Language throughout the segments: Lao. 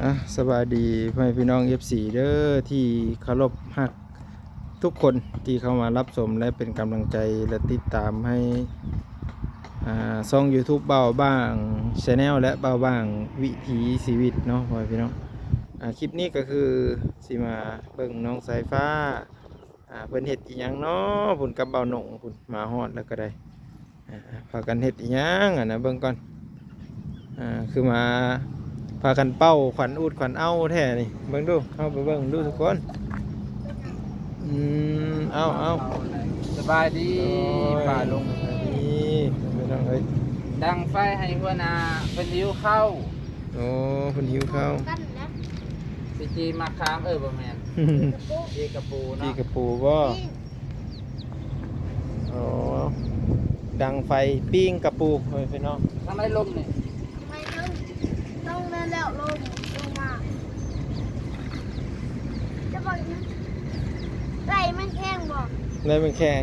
ອ່ະ ສະບາຍດີພໍ່ແມ່ພີ່ນ້ອງ ເອັຟຊີ ເດີ ທີ່ເຄົາລົບຮັກທຸກຄົນທີ່ເຂົ້າມາຮັບຊົມ ແລະ ເປັນກຳລັງໃຈ ແລະ ຕິດຕາມໃຫ້ ອ່າ ຊ່ອງ YouTube ບ່າວບ້າງ Channel ແລະ ບ່າວບ້າງວິຖີຊີວິດເນາະ ພໍ່ແມ່ພີ່ນ້ອງ. ອ່າ ຄລິບນີ້ກໍຄືຊິມາເບິ່ງນ້ອງສາຍຟ້າ ອ່າ ເພິ່ນເຮັດອີ່ຫຍັງເນາະ ພຸ້ນກັບບ່າວໜົງພຸ້ນ ມາຮອດແລ້ວກໍໄດ້ ອ່າ ພາກັນເຮັດອີ່ຫຍັງຫັ້ນນະ ເບິ່ງກ່ອນ ອ່າ ຄືມາພາກັນເປົ່າຂວັນອູດຂວັນເອົ້າແທ້ນີ້ ເບິ່ງດູ ເຮົາໄປເບິ່ງດູທຸກຄົນ. ອືມ ເອົາ ເອົາ ສະບາຍດີ ໂອ້ຍ ປ້າລຸງ ນີ້ ພີ່ນ້ອງເອີຍ ດັງໄຟໃຫ້ຫົວໜ້າ ເພິ່ນຫິວເຂົ້າ. ໂອ້ ເພິ່ນຫິວເຂົ້າ ໄປຈີ່ໝາກຂາມ ເອີ ບໍ່ແມ່ນ ຈີ່ກະປູເນາະ ຈີ່ກະປູບໍ່? ອໍ ດັງໄຟປີ້ງກະປູ ເອີ ພີ່ນ້ອງ ທາງໃດລົງນີ້? ທາງໃດລົງ? ລົງແມ່ນແລ້ວ ລົງ ລົງມາ ຈະບອກຫຍັງ ໄລ່ມັນແຂງບໍ່? ໄລ່ມັນແຂງ.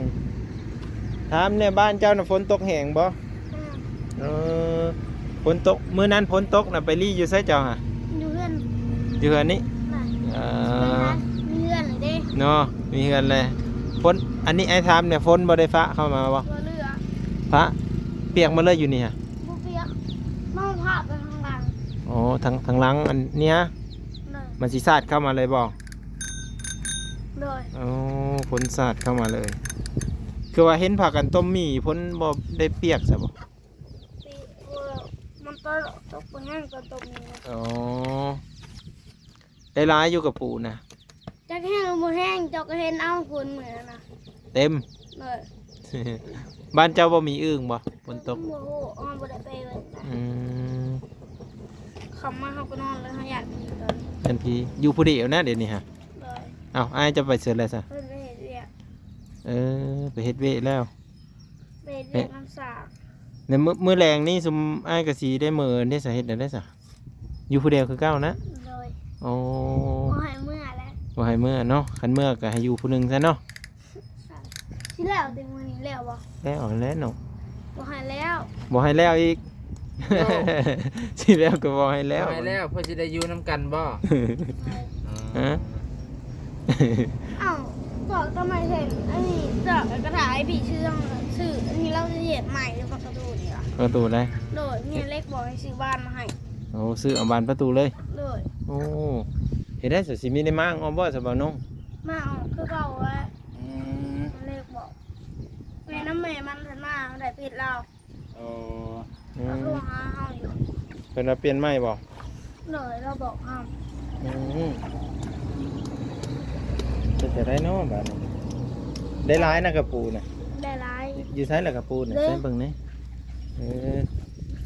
ຖາມແດ່ ບ້ານເຈົ້ານະຝົນຕົກແຮງບໍ່? ອືມ ເອີ ຝົນຕົກ ມື້ນັ້ນຝົນຕົກນະ ໄປລີ້ຢູ່ໃສເຈົ້າຫະ? ຢູ່ເຮືອນ ຢູ່ເຮືອນນີ້ ເອີ ມີເຮືອນເດ້ເນາະ ມີເຮືອນແຫຼະ. ຝົນ ອັນນີ້ອ້າຍຖາມແດ່ ຝົນບໍ່ໄດ້ຟ້າເຂົ້າມາບໍ່? ບໍ່ເຫຼືອ ຟ້າປຽກໝົດເລີຍຢູ່ນີ້ຫະ? ບໍ່ປຽກ ມາຟ້າໄປທາງຫຼັງ. ອໍ ທາງ ທາງຫຼັງອັນນີ້ຫະ? ໂດຍ ມັນຊິສາດເຂົ້າມາເລີຍບໍ່? ໂດຍ ໂອ້ ຝົນສາດເຂົ້າມາເລີຍ. ຄືວ່າເຫັນພາກັນຕົ້ມໝີ່ ຝົນບໍ່ໄດ້ປຽກຊະບໍ່? ປີ ເອີ ມັນຕອນຕົກບໍ່ແຮງຕອນຕົ້ມໝີ່ນະ. ອໍ ໄດ້ຫຼາຍຢູ່ກະປູນະ? ຈັກແຮງບໍ່ແຮງ ເຈົ້າກໍເຫັນເອົາຝົນເມືອນະ ເຕັມ. ໂດຍ ບ້ານເຈົ້າບໍ່ມີອຶ່ງບໍ່? ຝົນຕົກ ບໍ່ຮູ້ ເຮົາບໍ່ໄດ້ໄປເບິ່ງ. ອືມ ຄ່ຳມາເຮົາກໍນອນແລ້ວ ເຮົາຢ້ານຜີຕອນນີ້ ຢ້ານຜີ. ຢູ່ຜູ້ດຽວນະດຽວນີ້ຫະ? ໂດຍ ເອົ້າ ອ້າຍເຈົ້າໄປໃສແລ້ວຊະ? ເພິ່ນໄປເຮັດວຽກ. ເອີ ໄປເຮັດວຽກແລ້ວ ໄປເຮັດວຽກນຳສາວ. ແລ້ວມື້ ມື້ແລງນີ້ຊຸມອ້າຍກໍຊິໄດ້ເມືອເດ້ຊະ ເຮັດແນວໃດຊະ? ຢູ່ຜູ້ດຽວຄືເກົ່ານະ? ໂດຍ ໂອ້ ບໍ່ໃຫ້ເມືອແລ້ວ ບໍ່ໃຫ້ເມືອເນາະ ຄັນເມືອກໍໃຫ້ຢູ່ຜູ້ໜຶ່ງຊະເນາະ. ຊິແລ້ວແຕ່ມື້ນີ້ແລ້ວບໍ່? ແລ້ວແລ້ວເນາະ ບໍ່ໃຫ້ແລ້ວ ບໍ່ໃຫ້ແລ້ວອີກ. ໂອ້ ຊິແລ້ວກໍບໍ່ໃຫ້ແລ້ວ ບໍ່ໃຫ້ແລ້ວ ເພື່ອຊິໄດ້ຢູ່ນຳກັນບໍ່? ຮະ? ອ້າວ ເຈາະກໍໄມ້ເຫັນ ອັນນີ້ເຈາະກະຖາຍພີ່ເຊື່ອງ ຊື່ອັນນີ້ລາວຊິເຮັດໃໝ່ຢູ່ປະຕູນີ້ລະ ປະຕູໃດ? ໂດຍ ແມ່ເລັກບອກໃຫ້ຊື້ບານມາໃຫ້. ໂອ້ ຊື້ເອົາບານປະຕູເລີຍ? ໂດຍ ໂອ້ ເຮັດໄດ້ ຊິມີໄດ້ມ້າງອອກບໍ່ສະ ບ່າວນົງ? ມ້າງອອກຄືເກົ່າແຫຼະ. ອືມ ແມ່ເລັກບອກ ແມ່ນຳແມ່ມັນ ເພິ່ນມາໄດ້ຜິດລາວ. ອໍ ອືມ ລາວໂທຫາເຮົາຢູ່ ເພິ່ນວ່າປ່ຽນໃໝ່ບໍ່? ໂດຍ ລາວບອກເຮົາ. ອືມ ເປັນຈັ່ງໃດເນາະບາດນີ້ ໄດ້ຫຼາຍນະກະປູນະ? ໄດ້ຫຼາຍ. ຢູ່ໃສລະກະປູນະ? ເດ້ ໃສ່ເບິ່ງແດ່. ເອີ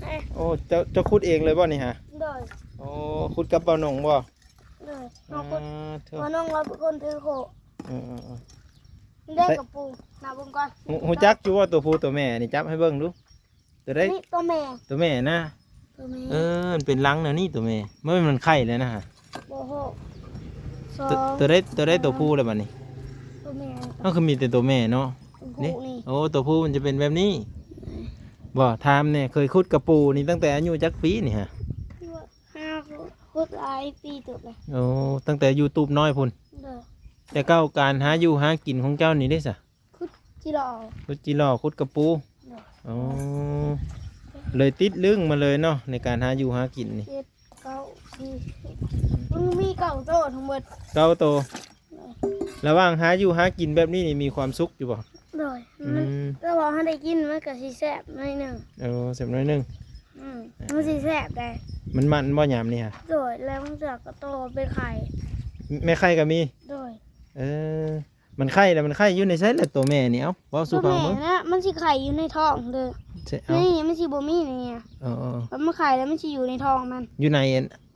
ເອີ ໂອ້ ເຈົ້າ ເຈົ້າຂຸດເອງເລີຍບໍ່ນີ້ຫະ? ໂດຍ ໂອ້ ຂຸດກັບບ່າວນົງບໍ່? ໂດຍ ນ້ອງຂຸດ ອາ ໂທ້ ບ່າວນົງລາວເປັນຄົນຖືໂຄ. ເອີໆໆ ເດ້ ໃສ່ ກະປູ ໜ້າເບິ່ງກ່ອນ. ຮູ້ ຮູ້ຈັກຢູ່ບໍ່ຕົວຜູ້ຕົວແມ່ນີ້? ຈັບໃຫ້ເບິ່ງດູ. ຕົວໃດ? ນີ້ຕົວແມ່ ຕົວແມ່ນະ. ຕົວແມ່ ເອີ ມັນເປັນລັງແນວນີ້ຕົວແມ່ ມັນ ມັນໄຂ່ແລ້ວນະ. ບໍ່ຮູ້ ສອງ ຕົວໃດ ຕົວໃດຕົວຜູ້ລະບາດນີ້? ຕົວແມ່. ເອົ້າ ຄືມີແຕ່ຕົວແມ່ເນາະ. ນີ້ ນີ້ ໂອ້ ຕົວຜູ້ມັນຈະເປັນແບບນີ້. ບໍ່ ຖາມແດ່ ເຄີຍຂຸດກະປູນີ້ຕັ້ງແຕ່ອາຍຸຈັກປີນີ້ຫະ? ຫາ ຂຸດຫຼາຍປີເຕີບແລ້ວ. ໂອ້ ຕັ້ງແຕ່ຢູ່ຕູບນ້ອຍພຸ້ນ. ໂດຍ ແຕ່ເກົ່າການຫາຢູ່ຫາກິນຂອງເຈົ້ານີ້ເດ້ຊະ? ຂຸດຈີຫຼໍ່ ຂຸດຈີຫຼໍ່ ຂຸດກະປູ. ໂດຍ ໂອ້ ເລີຍຕິດລຶ້ງມາເລີຍເນາະ ໃນການຫາຢູ່ຫາກິນນີ້. ເຈັດ ເກົ້າ ສິບ ມັນມີເກົ້າໂຕທັງໝົດ. ເກົ້າໂຕ. ໂດຍ ລະຫວ່າງຫາຢູ່ຫາກິນແບບນີ້ນີ້ ມີຄວາມສຸກຢູ່ບໍ່? ໂດຍ ອືມ ມັນ ລະຫວ່າງເຮົາໄດ້ກິນມັນກໍຊິແຊບໜ້ອຍໜຶ່ງ. ໂອ້ ແຊບໜ້ອຍໜຶ່ງ. ອືມ ອ່າ ມັນຊິແຊບໃດ໋. ມັນມັນບໍ່ຍາມນີ້ຫະ? ໂດຍ ແລ້ວບາງເທື່ອກໍໂຕເປັນໄຂ່ ແມ່ໄຂ່ກໍມີ. ໂດຍ ເອີ ມັນໄຂ່ລະ ມັນໄຂ່ຢູ່ໃນໃສລະໂຕແມ່ນີ້? ເອົ້າ ເວົ້າສູ່ຟັງເບິ່ງ. ໂຕແມ່ນະ ມັນຊິໄຂ່ຢູ່ໃນທ້ອງເດີ. ໃຊ່ ເອົ້າ ນີ້ມັນຊິບໍ່ມີນີ້. ເອີໆ ມັນໄຂ່ລະມັນຊິຢູ່ໃນທ້ອງມັນ. ຢູ່ໃນ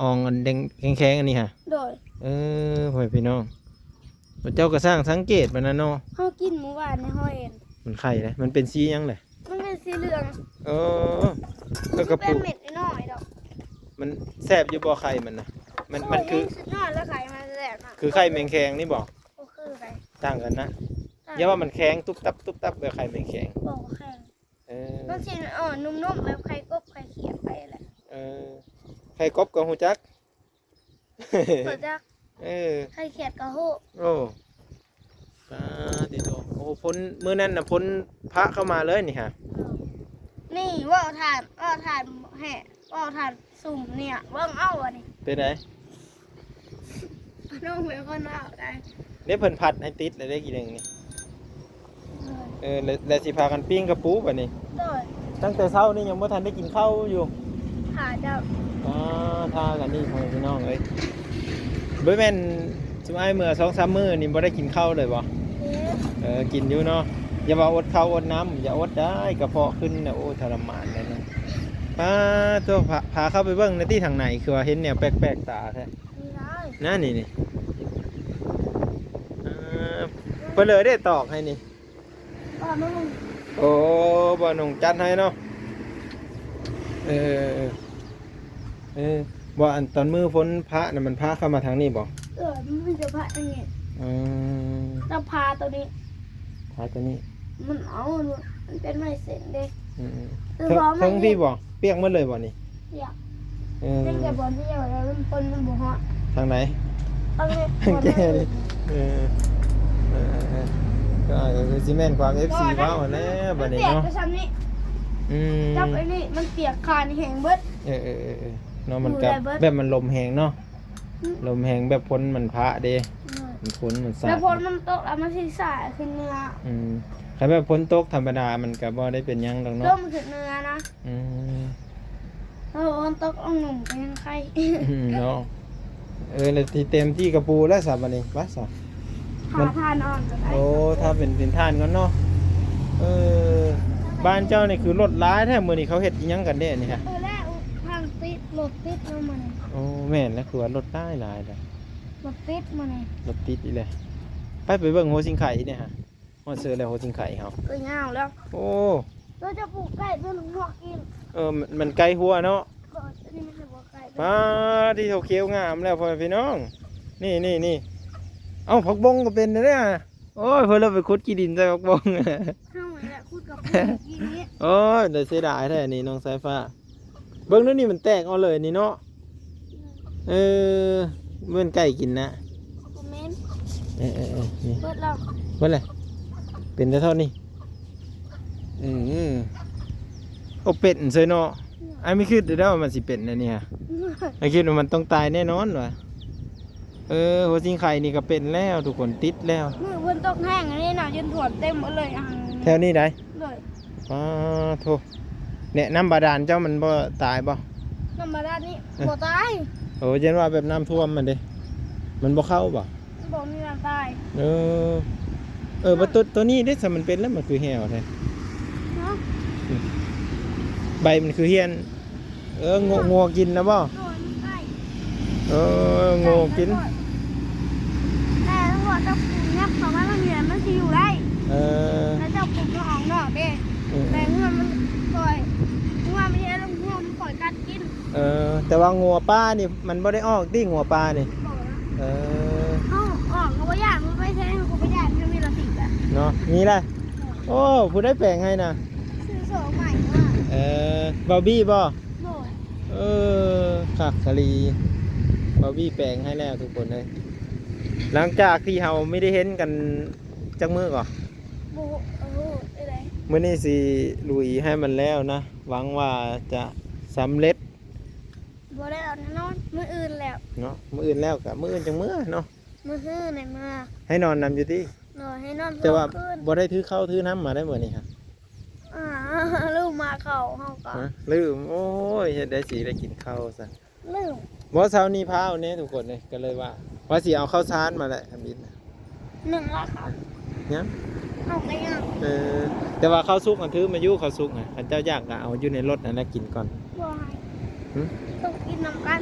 ອ່ອງອັນແດງແຂງໆ ອັນນີ້ຫະ? ໂດຍ ເອີ ພໍ່ແມ່ພີ່ນ້ອງ ເຈົ້າກໍຊ່າງສັງເກດປານນັ້ນເນາະ. ເຮົາກິນມື້ວານນີ້ເຮົາເຫັນ. ມັນໄຂ່ເດ້ ມັນເປັນສີຫຍັງເດ້? ມັນເປັນສີເຫຼືອງ. ເອີ ແລ້ວກະປູ ມັນເປັນເມັດນ້ອຍໆດອກ. ມັນແຊບຢູ່ບໍ່ໄຂ່ມັນນະ? ມັນ ໂອ້ຍ ມັນຄື ຍັງສຸດຍອດລະ ໄຂ່ມັນແຊບນະ. ຄືໄຂ່ແມງແຄງນີ້ບໍ່? ບໍ່ຄືໃດ ຕ່າງກັນນະ. ຢ່າວ່າມັນແຂງຕຸບຕັບຕຸບຕັບແບບໄຂ່ແມງແຄງ. ບໍ່ແຂງ. ເອີ ມັນຊິອ່ອນນຸ້ມໆ ແບບໄຂ່ກົບໄຂ່ຂຽດໄປແຫຼະ. ເອີ ໄຂ່ກົບກໍຮູ້ຈັກ. ບໍ່ຈັກ ເອີ ໃຜຂຽດກໍຮູ້. ໂອ້ ປາຕິໂທ ໂອ້ ຝົນມື້ນັ້ນນະ ຝົນພະເຂົ້າມາເລີຍນີ້ຫະ. ນີ້ເວົ້າທ່ານ ເວົ້າທ່ານແຮະ ເວົ້າທ່ານຊຸມນີ້ ເບິ່ງເອົາອັນນີ້ ເປັນໃດ? ນ້ອງເປັນຄົນເວົ້າໄດ້ ເດ້ ເພິ່ນພັດໃຫ້ຕິດແລ້ວເດ້ ກີໜຶ່ງນີ້. ເອີ ແລ້ວ ແລ້ວຊິພາກັນປີ້ງກະປູບາດນີ້. ໂດຍ ຕັ້ງແຕ່ເຊົ້ານີ້ຍັງບໍ່ທັນໄດ້ກິນເຂົ້າຢູ່. ຖ້າເຈົ້າ ອໍ ຖ້າກັນນີ້ ພໍ່ແມ່ພີ່ນ້ອງເອີຍ ບໍ່ແມ່ນຊຸມອ້າຍເມື່ອສອງສາມມື້ນີ້ບໍ່ໄດ້ກິນເຂົ້າເລີຍບໍ່? ເອີ ກິນຢູ່ເນາະ. ຢ່າວ່າອົດເຂົ້າອົດນ້ຳ ຢ່າອົດໄດ້ ກະເພາະຂຶ້ນນະ ໂອ້ ທໍລະມານເລີຍນະ. ປາໂທ ພາ ພາເຂົ້າໄປເບິ່ງແດ່ຕິ ທາງໃນ ຄືວ່າເຫັນແນວແປກໆຕາແທ້. ນີ້ ນີ້ ນີ້ ເອີ ເພິ່ນເລີຍໄດ້ຕອກໃຫ້ນີ້. ໂອ້ ບ່າວໜຸ່ງຈັດໃຫ້ເນາະ. ເອີ ເອີ ບໍ່ ອັນຕອນມື້ຝົນພະນະ ມັນພະເຂົ້າມາທາງນີ້ບໍ່? ເອີ ມັນຈະພະທາງນີ້. ອືມ ແລ້ວພະໂຕນີ້ ພະໂຕນີ້ ມັນເອົາ ມັນເປັນໄມ້ເສັ້ນເດ້. ອືມໆ ເທິງ ເທິງພີ້ບໍ່? ປຽກໝົດເລີຍບໍ່ນີ້? ປຽກ. ເອີ ເປັນແຕ່ບ່ອນດຽວ ແລ້ວມັນ ຝົນມັນບໍ່ຮອດ. ທາງໃດ? ທາງນີ້ ທາງແກ່ນີ້. ເອີ ເອີ ເອີ ກໍ ກໍຄືຊິແມ່ນຄວາມເອັຟຊີເວົ້າຫັ້ນແຫຼະບາດນີ້ເນາະ. ມັນປຽກແຕ່ຊ່ຳນີ້. ອືມ ຈັບໄອ້ນີ້ ມັນປຽກ ຂານີ້ແຫ້ງເບິດ. ເອີ ເອີ ເອີ ເນາະ ມັນກໍແບບມັນລົມແຮງເນາະ. ອືມ ລົມແຮງແບບຝົນມັນພະເດ້. ໂດຍ ມັນຝົນມັນສາດ ແລ້ວຝົນມັນຕົກແລ້ວມັນຊິສາດຂຶ້ນເໜືອ. ອືມ ຄັນແບບຝົນຕົກທຳມະດາມັນກໍບໍ່ໄດ້ເປັນຫຍັງດອກເນາະ ລົມຂຶ້ນເໜືອນະ. ອືມ ເອີ ຝົນຕົກລົງໜຸ່ມກໍຍັງໄຄ. ອືມ ເນາະ. ເອີ ແລ້ວທີ່ເຕັມທີ່ກະປູແລ້ວຊະບາດນີ້ ໄປຊະ. ຖ້າ ມັນ ຖ້ານອນກໍໄດ້. ໂອ້ ຖ້າເປັນ ເປັນຖ່ານກ່ອນເນາະ. ເອີ ບ້ານເຈົ້ານີ້ຄືລົດຫຼາຍແທ້ ມື້ນີ້ເຂົາເຮັດອີ່ຫຍັງກັນແດ່ນີ້ຮະ? ເອີ ແລ້ວທາງຕິດ ລົດຕິດເນາະມື້ນີ້. ໂອ້ ແມ່ນແລ້ວ ຄືວ່າລົດຫຼາຍຫຼາຍແທ້ ລົດຕິດມື້ນີ້ ລົດຕິດອີກແລ້ວ. ໄປ ໄປເບິ່ງຫົວຊິງໄຄນີ້ຮະ. ຮອດເຊີແລ້ວຫົວຊິງໄຄເຮົາ ກໍຍາວແລ້ວ. ໂອ້ ເຮົາຈະປູກໄກ່ເພື່ອລູກຮອກກິນ. ເອີ ມັນ ມັນໄກ່ຫົວເນາະ. ບໍ່ ອັນນີ້ມັນບໍ່ໄກ່. ປາ ທີ່ເຂົາຂຽວງາມແລ້ວ ພໍ່ແມ່ພີ່ນ້ອງ. ນີ້ ນີ້ ນີ້ ເອົ້າ ຜັກບົ້ງກໍເປັນເດ້. ໂອ້ຍ ເພິ່ນລະໄປຂຸດຂີ້ດິນໃສ່ຜັກບົ້ງ. ເຮົາແຫຼະຂຸດກັບປູກກີ້ນີ້. ໂອ້ຍ ໄດ້ເສຍດາຍແທ້ນີ້ ນ້ອງສາຍຟ້າ. ເບິ່ງດູນີ້ ມັນແຕກເອົາເລີຍນີ້ເນາະ. ເອີ ແມ່ນໄກ່ກິນນະ. ບໍ່ແມ່ນ. ເອີໆໆ ນີ້ ເບິດແລ້ວ ເບິດແລ້ວ. ເປັນແຕ່ເທົ່ານີ້. ອື ໂອ ເປັນເຊີຍເນາະ. ອືມ ອ້າຍມີຄິດຢູ່ແລ້ວວ່າມັນຊິເປັນແນວນີ້ຫະ. ອ້າຍຄິດວ່າມັນຕ້ອງຕາຍແນ່ນອນວ່າ. ເອີ ຫົວຊິງໄຄນີ້ກໍເປັນແລ້ວ ທຸກຄົນ ຕິດແລ້ວ. ມື້ຝົນຕົກແຮງອັນນີ້ນະ ຈົນຖ້ວມເຕັມໝົດເລີຍ. ແຖວນີ້ໃດ? ໂດຍ. ປາໂທ ແນະ ນ້ຳບາດານເຈົ້າມັນບໍ່ຕາຍບໍ່? ນ້ຳບາດານນີ້ ເອີ ບໍ່ຕາຍ. ໂອ້ ຢ້ານວ່າແບບນ້ຳຖ້ວມມັນເດ້ ມັນບໍ່ເຂົ້າບໍ່? ບໍ່ມີວັນຕາຍ. ເອີ ເອີ ບັດໂຕ ໂຕນີ້ເດ້ ຖ້າມັນເປັນແລ້ວ ມັນຄືແຫ້ວແທ້ເນາະ. ອືມ ໃບມັນຄືຮຽນ. ເອີ ງົວ ງົວກິນນະບໍ່? ໂດຍ ມັນໄກ່. ເອີ ງົວກິນ. ແຕ່ວ່າເຈົ້າປູກຫຍັບເຂົ້າມາທາງນີ້ ມັນຊິຢູ່ໄດ້. ເອີ ແລ້ວເຈົ້າປູກມັນອອກນອກເດ້. ອືມ ແຕ່ງົວມັນປ່ອຍ ງົວມັນເຮັດລົງຫົວ ມັນປ່ອຍກັດກິນ. ເອີ ແຕ່ວ່າງົວປ່ານີ້ມັນບໍ່ໄດ້ອອກຕິ ງົວປ່ານີ້? ບໍ່ນະ. ເອີ ເຮົາອອກກໍບໍ່ຢ້ານ ມັນໄປໃສເຮົາກໍບໍ່ຢ້ານ ເຮົາມີລະຕິດແຫຼະເນາະ. ມີລະ. ໂອ້ ຜູ້ໃດແປງໃຫ້ນະ? ຊື້ໂຊໃໝ່ມາ. ເອີ ບາວບີບໍ່? ໂດຍ. ເອີ ຄັກອີ່ຫຼີ ບາວບີແປງໃຫ້ແລ້ວທຸກຄົນເອີຍ. ຫຼັງຈາກທີ່ເຮົາບໍ່ໄດ້ເຫັນກັນຈັກມື້ກໍ ບໍ່ຮູ້ ເອີ ມື້ນີ້ຊິລຸຍໃຫ້ມັນແລ້ວນະ ຫວັງວ່າຈະສຳເລັດ. ບໍ່ແລ້ວແນ່ນອນ ມື້ອື່ນແລ້ວເນາະ. ມື້ອື່ນແລ້ວກະມື້ອື່ນຈັ່ງເມືອເນາະ. ມື້ຮືໃນເມືອ ໃຫ້ນອນນຳຢູ່ຕິ? ໂດຍ ໃຫ້ນອນ. ແຕ່ວ່າບໍ່ໄດ້ຖືເຂົ້າຖືນ້ຳມາໄດ້ມື້ນີ້ຫະ. ອ່າ ລືມມາເຂົ້າເຮົາກໍ ຮະ ລືມ. ໂອ້ຍ ເຮັດໄດ້ຊິໄດ້ກິນເຂົ້າຊະ. ລືມ. ບໍ່ ເຊົ້ານີ້ພາວແນ່ທຸກຄົນເອີຍ ກໍເລີຍວ່າ ວ່າຊິເອົາເຂົ້າສານມາແຫຼະ ທຳອິດນະ. ໜຶ່ງລະ ຍັງ ເອົາໄປຍັງ. ເອີ ແຕ່ວ່າເຂົ້າສຸກຫັ້ນຖືມາຢູ່ ເຂົ້າສຸກຫັ້ນ ຄັນເຈົ້າຢາກກໍເອົາຢູ່ໃນລົດຫັ້ນແຫຼະກິນກ່ອນ. ບໍ່ໃຫ້. ຫຶ? ຕ້ອງກິນນຳກັນ.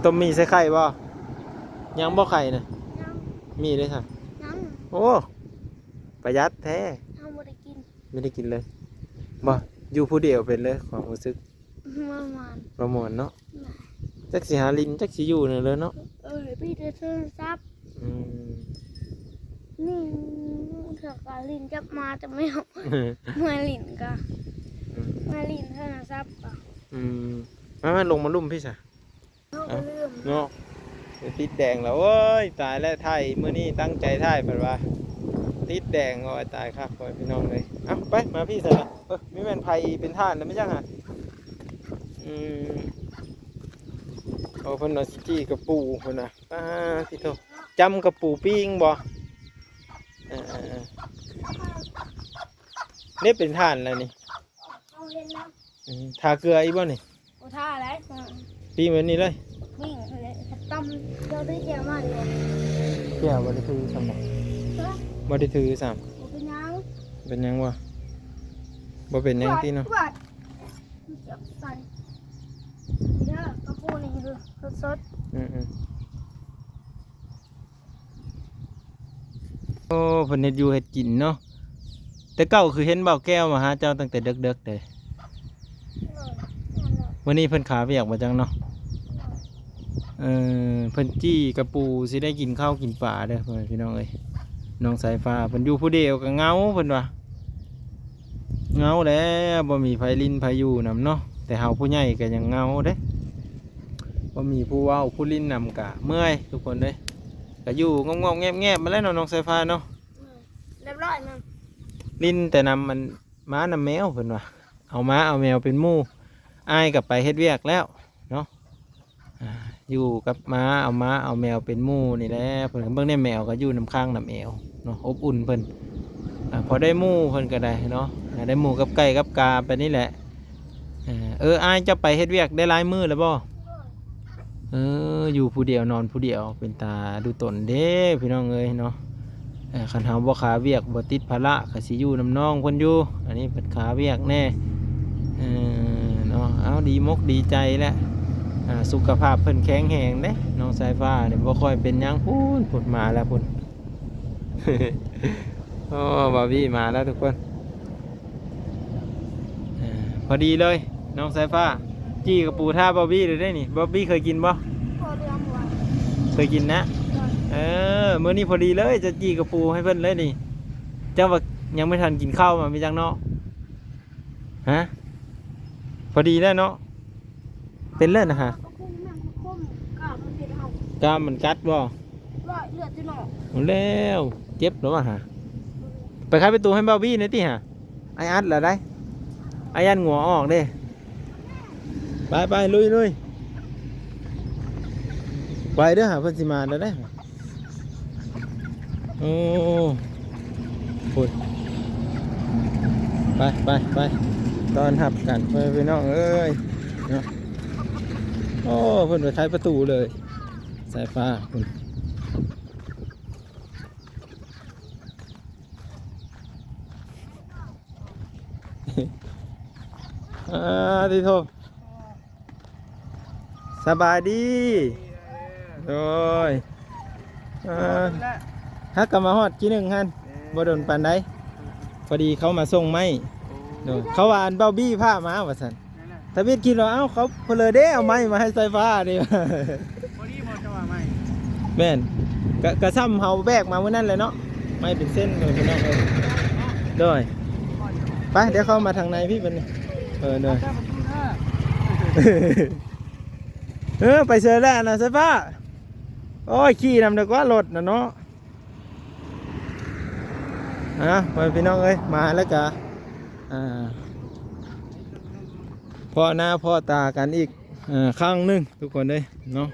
ຕົ້ມໝີ່ໃສ່ໄຂ່ບໍ່? ຍັງບໍ່ໄຂ່ນະ? ຍັງ. ມີເດ້ຊະ? ຍັງ. ໂອ້ ປະຢັດແທ້. ເຮົາບໍ່ໄດ້ກິນ. ບໍ່ໄດ້ກິນເລີຍບໍ່? ຢູ່ຜູ້ດຽວເປັນເລີຍ ຄວາມຮູ້ສຶກ ປະມານ ປະມານເນາະ. ຈັກຊິຫາຫຼິ້ນ ຈັກຊິຢູ່ແນວໃດເນາະ. ເອີ ມີແຕ່ໂທລະສັບ. ອືມ ນີ້ ເຂົາກໍຫຼິ້ນຈັບໝາຈັບແມວ ມາຫຼິ້ນກໍ ອືມ ມາຫຼິ້ນໂທລະສັບກໍ. ອືມ ມາ ມາລົງມາລຸ່ມພີ້ຊະ. ເຮົາກໍລືມເນາະ. ໄປຕິດແດງແລ້ວ. ໂອ້ຍ ຕາຍແລ້ວ ຖ່າຍມື້ນີ້ຕັ້ງໃຈຖ່າຍ ເພິ່ນວ່າຕິດແດງ. ໂອ້ຍ ຕາຍຄັກ ໂອ້ຍ ພີ່ນ້ອງເອີຍ. ເອົ້າ ໄປ ມາພີ້ຊະ. ເອີ ມີແມ່ນໄຜເປັນທ່ານແລ້ວ ແມ່ນຫຍັງຫະ? ອືມ ໂອ້ ເພິ່ນວ່າຊິຈີ່ກະປູ ເພິ່ນວ່າ. ປາດຕິໂທ ຈຳກະປູປີ້ງບໍ່? ເອີໆໆ ນີ້ເປັນທ່ານແລ້ວນີ້. ເອົາເຫັນແລ້ວ. ອືມ ທາເກືອອີກບໍ່ນີ້? ບໍ່ທາແລ້ວ ປີ້ງແບບນີ້ເລີຍ. ປີ້ງຫັ້ນແຫຼະ ຕຳ ເຈົ້າຖືແຈ່ວມາຢູ່. ແຈ່ວບໍ່ໄດ້ຖືຊ້ຳ. ຮະ? ບໍ່ໄດ້ຖືຊ້ຳ. ບໍ່ເປັນຫຍັງ. ເປັນຫຍັງວະ? ບໍ່ເປັນຫຍັງຕິເນາະ. ເຈັບໃສ່ເດີ ກະປູນີ້ຄືສົດໆ. ອືມໆ. ໂອ້ ເພິ່ນເຮັດຢູ່ເຮັດກິນເນາະ. ແຕ່ເກົ່າຄືເຫັນບ່າວແກ້ວມາຫາເຈົ້າຕັ້ງແຕ່ເດິກໆເດ້. ມື້ນີ້ເພິ່ນຄາວຽກບໍ່ຈັກເນາະ. ເອີ ເພິ່ນຈີ່ກະປູ ຊິໄດ້ກິນເຂົ້າກິນປາເດີ ພໍ່ແມ່ພີ່ນ້ອງເອີຍ. ນ້ອງສາຍຟ້າເພິ່ນຢູ່ຜູ້ດຽວກໍເຫງົາ ເພິ່ນວ່າ ເຫງົາແລ້ວ ບໍ່ມີໃຜຫຼິ້ນໃຜຢູ່ນຳເນາະ. ແຕ່ເຮົາຜູ້ໃຫຍ່ກໍຍັງເຫງົາເດ້ ບໍ່ມີຜູ້ເວົ້າຜູ້ຫຼິ້ນນຳ ກະເມື່ອຍທຸກຄົນເດ້. ກະຢູ່ງອບໆແງບໆມາແລ້ວເນາະ ນ້ອງສາຍຟ້າເນາະ. ອືມ ຮຽບຮ້ອຍນະ. ຫຼິ້ນແຕ່ນຳ ອັນ ໝານຳແມວ ເພິ່ນວ່າ ເອົາໝາເອົາແມວເປັນໝູ່. ອ້າຍກໍໄປເຮັດວຽກແລ້ວເນາະ. ອ່າ ຢູ່ກັບໝາ ເອົາໝາເອົາແມວເປັນໝູ່ນີ້ແຫຼະ. ເພິ່ນກໍເບິ່ງແດ່ ແມວກໍຢູ່ນຳຂ້າງນຳແອວເນາະ ອົບອຸ່ນເພິ່ນ. ອ່າ ພໍໄດ້ໝູ່ເພິ່ນກໍໄດ້ເນາະ ອ່າ ໄດ້ໝູ່ກັບໄກ່ກັບກາໄປນີ້ແຫຼະ. ເອີ ເອີ ອ້າຍເຈົ້າໄປເຮັດວຽກໄດ້ຫຼາຍມື້ແລ້ວບໍ່? ເອີ ຢູ່ຜູ້ດຽວນອນຜູ້ດຽວ ເປັນຕາດຸຕົນເດ້ພີ່ນ້ອງເອີຍເນາະ. ເອີ ຄັນເຮົາບໍ່ຄາວຽກ ບໍ່ຕິດພາລະ ກໍຊິຢູ່ນຳນ້ອງເພິ່ນຢູ່. ອັນນີ້ເພິ່ນຄາວຽກແດ່ ເອີ ເນາະ. ເອົາ ດີມົກດີໃຈແຫຼະ. ອ່າ ສຸຂະພາບເພິ່ນແຂງແຮງເດ້ ນ້ອງສາຍຟ້ານີ້ ບໍ່ຄ່ອຍເປັນຫຍັງ. ພຸ້ນ ພຸ້ນ ມາແລ້ວພຸ້ນ. ໂອ້ ບາວບີມາແລ້ວທຸກຄົນ. ເອີ ພໍດີເລີຍ ນ້ອງສາຍຟ້າ ຈີ່ກະປູຖ້າບາວບີເລີຍເດ້ນີ້. ບາວບີເຄີຍກິນບໍ່? ພໍເຫຼືອງວ່າ ເຄີຍກິນນະ. ເອີ ມື້ນີ້ພໍດີເລີຍ ຈະຈີ່ກະປູໃຫ້ເພິ່ນເລີຍນີ້. ເຈົ້າວ່າຍັງບໍ່ທັນກິນເຂົ້າມາ ມີຫຍັງເນາະ? ຮະ? ພໍດີແລ້ວເນາະ. ເປັນເລີຍນະຮະ. ກະກຸ້ງນຳ ກະກຸ້ງ ກ້າມມັນເຮັດເຮົາ ກ້າມມັນກັດບໍ່? ລອຍເລືອດຢູ່ນອກ. ເອົາແລ້ວ ເຈັບແລ້ວຫວາຫາ. ໄປໄຂປະຕູໃຫ້ບ່າວບີແດ່ຕິຫາ. ອ້າຍອັດແລ້ວໄດ໋ ອ້າຍຢ້ານຫງົວອອກເດ້. ໄປໆ ລຸຍໆ ໄປເດີຫາ ເພິ່ນຊິມາແລ້ວໄດ໋. ໂອ້ ພຸ້ນ ໄປໆໆ ຕ້ອນຮັບກັນ ພໍ່ແມ່ພີ່ນ້ອງເອີຍເນາະ. ໂອ້ ເພິ່ນໄປໄຂປະຕູເລີຍ ສາຍຟ້າພຸ້ນ. ອ່າ ຕິໂທ ສະບາຍດີ. ໂດຍ ເອີ ຫາກະມາຮອດທີໜຶ່ງຫັ້ນ ບໍ່ດົນປານໃດ ພໍດີເຂົາມາສົ່ງໄມ້. ໂດຍ ເຂົາວ່າອັນເບົາບີພາມາວ່າຊັ້ນ. ທຳອິດຄິດວ່າ ເອົ້າ ເຂົາເພີເລີເດ້ ເອົາໄມ້ມາໃຫ້ສາຍຟ້ານີ້. ພໍດີບໍ່ເຈົ້າວ່າໄມ້? ແມ່ນ ກະ ກະຊ່ຳເຮົາແບກມາມື້ນັ້ນແຫຼະເນາະ ໄມ້ເປັນເສັ້ນ ພີ່ນ້ອງເອີຍ. ໂດຍ ໄປ ດຽວເຂົ້າມາທາງໃນພີ້ບັດນີ້. ເອີ ໂດຍ ເອີ ໄປເຊີແລ້ວນະສາຍຟ້າ. ໂອ້ຍ ຂີ່ນຳເດີກວ່າລົດນະເນາະ. ອ່າ ພໍ່ແມ່ພີ່ນ້ອງເອີຍ ມາແລ້ວກະ ອ່າ ພໍ້ໜ້າພໍ້ຕາກັນອີກ ເອີ ຄັ້ງໜຶ່ງ ທຸກຄົນເອີຍເນາະ.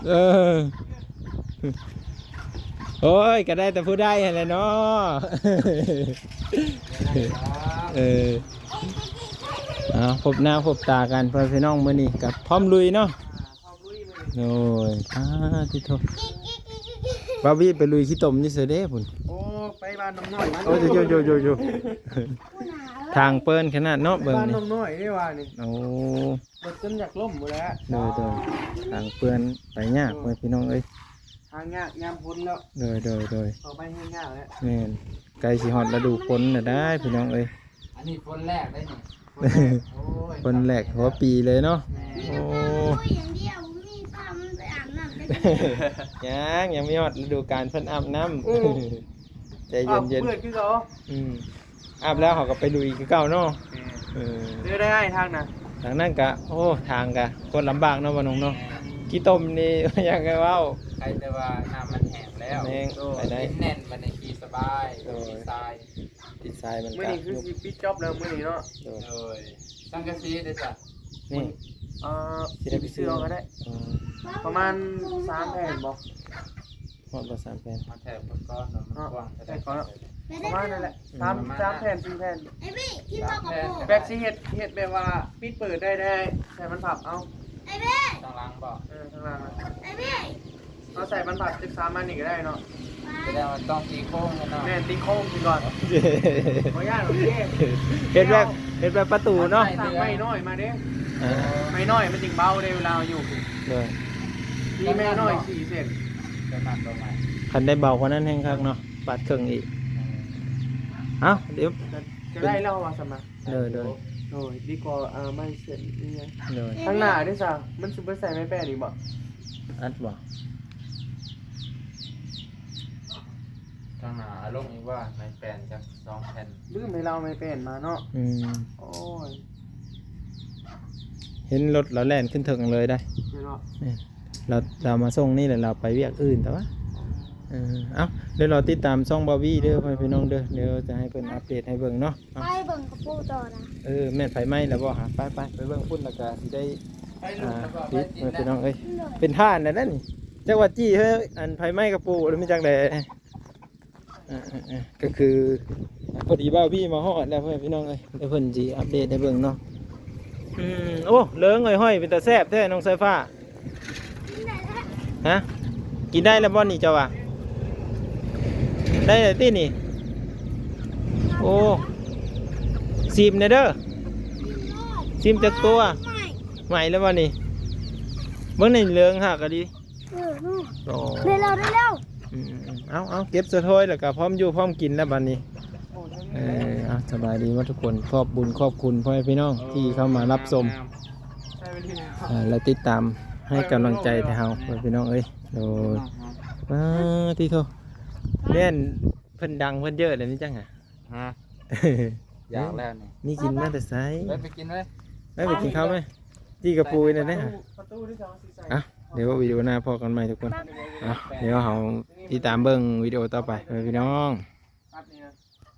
ເອີ ໂອ້ຍ ກະໄດ້ແຕ່ຜູ້ໄດ້ຫັ້ນແຫຼະເນາະ. ເອີ ອ່າ ພົບໜ້າພົບຕາກັນ ພໍ່ແມ່ພີ່ນ້ອງ ມື້ນີ້ກະພ້ອມລຸຍເນາະ. ໂອ້ຍ ປາດຕິໂທ ບາວບີໄປລຸຍຂີ້ຕົມຢູ່ເຊີເດ້ພຸ້ນ. ໂອ້ ໄປບ້ານນ້ອງນ້ອຍ ໂອ້ ໂຢໆໆໆ ທາງເປີ້ນຂະໜາດເນາະ ເບິ່ງນີ້ ບ້ານນ້ອງນ້ອຍເດ້ວ່ານີ້. ໂອ້ ລົດຈົນຢາກລົ້ມພຸ້ນແຫຼະ. ໂດຍໆ ທາງເປື້ອນໄປຍາກເວີ້ຍ ພີ່ນ້ອງເອີຍ ທາງຍາກຍາມຝົນເນາະ. ໂດຍໆໆ ຕໍ່ໄປແຮງຍາກແຫຼະ. ແມ່ນ ໃກ້ຊິຮອດລະດູຝົນແລ້ວໄດ໋ ພີ່ນ້ອງເອີຍ. ອັນນີ້ຝົນແລກເດ້ນີ້ ຝົນແລກ ໂອ້ຍ ຝົນແລກຫົວປີເລີຍເນາະ. ແມ່ນ ໂອ້ ມີແຕ່ເພິ່ນລຸຍຢ່າງດຽວ ບໍ່ມີຊ້ຳໄປອາບນ້ຳຈັກເທື່ອ. ຍັງ ຍັງບໍ່ຮອດລະດູການເພິ່ນອາບນ້ຳ. ເອີ ໃຈເຢັນໆ ອາບເປື້ອນຄືເກົ່າ. ອືມ ອາບແລ້ວເຮົາກໍໄປລຸຍຄືເກົ່າເນາະ. ແມ່ນ ເອີ ເດີໄດ້ອ້າຍທາງນະ ທາງນັ້ນກະ ໂອ້ ທາງກະຄົນລຳບາກເນາະ ບ່າວນົງເນາະ. ແມ່ນ ຂີ້ຕົມນີ້ ບໍ່ຢາກໃຫ້ເວົ້າ ໃຄແຕ່ວ່ານ້ຳມັນແຫ້ງແລ້ວ ແມ່ນ ໂດຍ ໄປໄດ້ ດິນແໜ້ນ ບັດນີ້ຂີ່ສະບາຍ ໂດຍ ຂີ່ຊາຍ ດິນຊາຍມັນ ມື້ນີ້ຄື ກະ ຊິປິດຈອບແລ້ວມື້ນີ້ເນາະ ໂດຍ ໂດຍ ສັງກະສີເດ້ອຈະ ນີ້ ເອີ ຊິໄດ້ໄປຊື້ ຊື້ເອົາກໍໄດ້ ອືມ ປະມານສາມແຜ່ນບໍ່? ຮອດບໍ່ສາມແຜ່ນ ມາແຖມເບິ່ງກ່ອນວ່າມັນ ເນາະ ກວ້າງເທົ່າໃດ ແຕ່ກໍປະມານນັ້ນແຫຼະ ອືມ ສາມ ປະມານນັ້ນ ສາມແຜ່ນ ສີ່ແຜ່ນ ໄອ້ເບ້ ກິນເຂົ້າກັບ ສາມແຜ່ນ ໂພດ ແບບຊິເຮັດ ເຮັດແບບວ່າປິດເປີດໄດ້ ໄດ້ ໃສ່ບັນພັບເອົາ ໄອ້ເບ້ ຂ້າງຫຼັງບໍ່? ເອີ ຂ້າງຫຼັງ ໄອ້ເບ້ ເຮົາໃສ່ບັນພັບຈັກສາມອັນນີ້ກໍໄດ້ເນາະ ແສດງວ່າຕ້ອງຕີໂຄ້ງກັນເນາະ ແມ່ນ ຕີໂຄ້ງຊິກ່ອນ ບໍ່ຍາກດອກເດ້ ເຮັດແບບ ເຮັດແບບປະຕູເນາະ ສັ່ງໄມ້ນ້ອຍມາເດ້ ເອີ ໄມ້ນ້ອຍມັນຈຶ່ງເບົາເດ້ ເວລາເຮົາຍົກ ໂດຍ ມີໄມ້ນ້ອຍສີ່ເສັ້ນ ໄປມັກດອກໄມ້ ຄັນໄດ້ເບົາກວ່ານັ້ນແຮງຄັກເນາະ ປາດເຄິ່ງອີກ ເອົ້າ ດຽວ ກໍໄດ້ແລ້ວວ່າຊັ້ນນະ ໂດຍ ໂດຍ ໂດຍ ດີກວ່າ ອ່າ ໄມ້ເສັ້ນນີ້ ໂດຍ ທາງໜ້າເດ້ຊະ ມັນຊິບໍ່ໃສ່ໄມ້ແປ້ນອີກບໍ່? ອັດບໍ່? ທາງໜ້າເອົາລົງອີກວ່າ ໄມ້ແປ້ນຈັກສອງແຜ່ນ ລືມໃຫ້ລາວເອົາໄມ້ແປ້ນມາເນາະ ອືມ ໂອ້ຍ ເຫັນລົດລາວແລ່ນຂຶ້ນເທິງເລີຍໄດ໋ ແມ່ນບໍ່? ແມ່ນ ລາວ ລາວມາສົ່ງນີ້ແຫຼະ ລາວໄປວຽກອື່ນແຕ່ວ່າ ເອີ ເອົ້າ ດຽວລໍຕິດຕາມຊ່ອງບາວີເດີ ພໍ່ແມ່ພີ່ນ້ອງເດີ ດຽວຈະໃຫ້ເພິ່ນອັບເດດໃຫ້ເບິ່ງເນາະ ເອົ້າ ໄປເບິ່ງກະປູຕໍ່ນະ ເອີ ແມ່ນໄຟໄໝ້ແລ້ວບໍ່ຫະ? ໄປໆ ໄປເບິ່ງພຸ້ນ ແລ້ວກະຊິໄດ້ ອ່າ ປິດ ພີ່ນ້ອງເອີຍ ເປັນທ່ານແລ້ວນີ້ ຈັກວ່າຈີ້ເຮີ ອັນໄຟໄໝ້ກະປູ ຫຼືມີຈັກແດ່ ເອີໆໆ ກໍຄືພໍດີບ່າວວີມາຮອດແລ້ວ ພໍ່ແມ່ພີ່ນ້ອງເອີຍ ດຽວເພິ່ນຊິອັບເດດໃຫ້ເບິ່ງເນາະ ອືມ ໂອ້ ເລີງຫ້ອຍໆ ເປັນຕາແຊບແທ້ ນ້ອງສາຍຟ້າ ຮະ ກິນໄດ້ແລ້ວບໍ່ນີ້ເຈົ້າວ່າ? ໄດ້ແລ້ວຕິນີ້? ໂອ້ ຊີມແດ່ເດີ ຊີມຈັກຕົວ ໃໝ່ແລ້ວບໍ່ນີ້? ເບິ່ງນີ້ເລິງຄັກອີ່ຫຼີ ເອີ ໂອ້ ໄດ້ແລ້ວ ໄດ້ແລ້ວ ອືມໆໆ ເອົາໆ ເກັບສະຖອຍແລ້ວກໍພ້ອມຢູ່ພ້ອມກິນແລ້ວບັດນີ້ ເອີ ເອົາ ສະບາຍດີໝົດທຸກຄົນ ຂອບບຸນຂອບຄຸນພໍ່ແມ່ພີ່ນ້ອງທີ່ເຂົ້າມາຮັບຊົມ ເອີ ແລະຕິດຕາມໃຫ້ກຳລັງໃຈແຕ່ເຮົາ ພໍ່ແມ່ພີ່ນ້ອງເອີຍ ໂດຍ ປາດຕິໂທ ແມ່ນເພິ່ນດັງເພິ່ນເຢີແລ້ວນີ້ຈັ່ງຫະ ຮະ ຢາກແລ້ວນີ້ ມີກິນມາແຕ່ໃສ ໄປ ໄປກິນເລີຍ ໄປ ໄປກິນເຂົ້າໄໝ ຈີ່ກະປູນີ້ເດ້ ປະຕູທີ່ເຮົາຊິໃສ່ ອ່ະ ດຽວວິດີໂອໜ້າພໍ້ກັນໃໝ່ທຸກຄົນ ອ່ະ ດຽວເຮົາຕິດຕາມເບິ່ງວິດີໂອຕໍ່ໄປ ພໍ່ແມ່ພີ່ນ້ອງ ອັດນີ້ນະ